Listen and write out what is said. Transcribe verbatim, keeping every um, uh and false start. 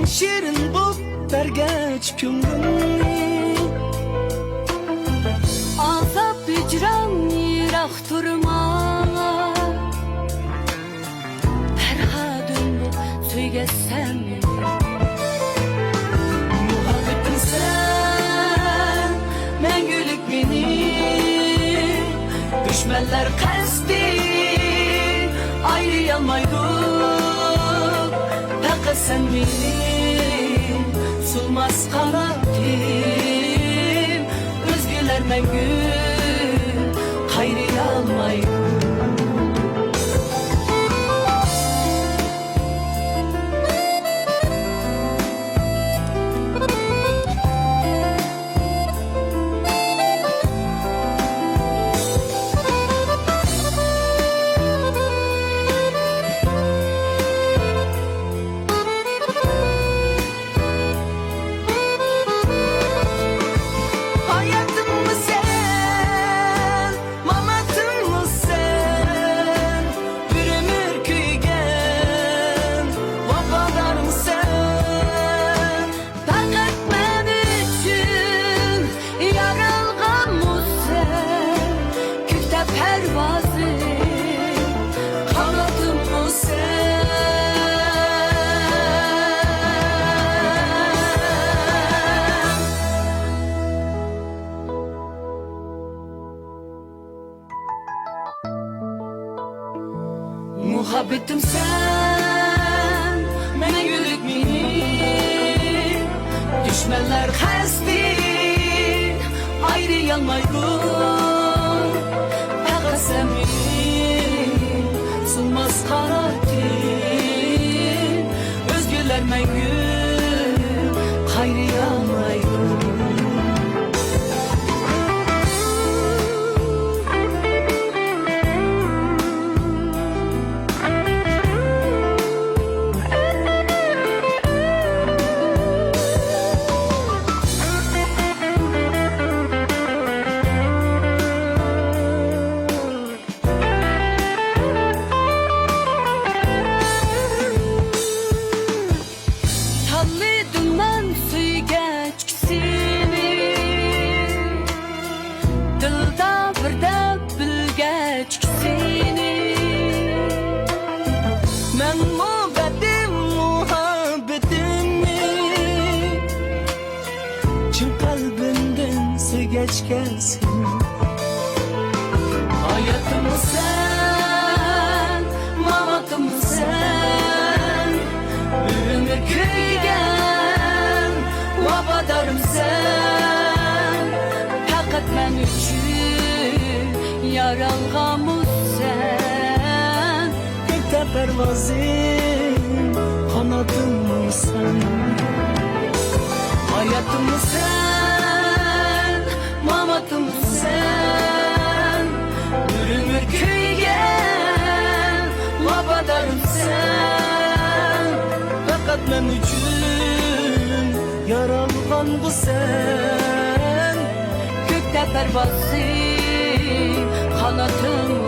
شېرىن بوپ بەرگەچ كۆڭلۈمنى. ئازاب، ھىجران يىراق تۇرما. پەرھادىم بوپ سۆيگەچسەن مېنى. مۇھەببىتىم سەن مەڭگۈلۈك مېنى. دۈشمەنلەر قەستى ئايرىيالمايدۇ. پەقەت سەن مېنىڭ سۇنماس قاناتىم. ئۆزگىلەر مەڭگۈ قايرىيالمايدۇ. ھاياتىممۇ سەن، ماماتىممۇ سەن، بىر ئۆمۈر كۆيگەن ۋاپادارىم سەن. پەقەت مەن ئۈچۈن يارالغانمۇ سەن، كۆكتە پەرۋازىم، قانىتىممۇ سەن. مۇھەببىتىم سەن مەڭگۈلۈك مېنى، دۈشمەنلەر قەستى ئايرىيالمايدۇ. پەقەت سەن مېنىڭ سۇنماس قاناتىم، ئۆزگىلەر مەڭگۈ قايرىيالمايدۇ. تاللىدىم مەن سۆيگەچكە سېنى، دىلدا بىر دەپ بىلگەچكە سېنى. مەنمۇ بەردىم مۇھەببىتىمنى، چىن قەلبىمدىن سۆيگەچكە سېنى. ھاياتىممۇ سەن، ماماتىممۇ سەن، بىر ئۆمۈر كۆيگەن ۋاپادارىم سەن. پەقەت مەن ئۈچۈن يارالغانمۇ سەن؟ كۆكتە پەرۋازىم، قانىتىممۇ سەن. ھاياتىممۇ سەن، ماماتىممۇ سەن، بىر ئۆمۈر كۆيگەن ۋاپادارىم سەن. پەقەت مەن ئۈچۈن يارالغانغۇ سەن. كۆكتە پەرۋازىم، قانىتىممۇ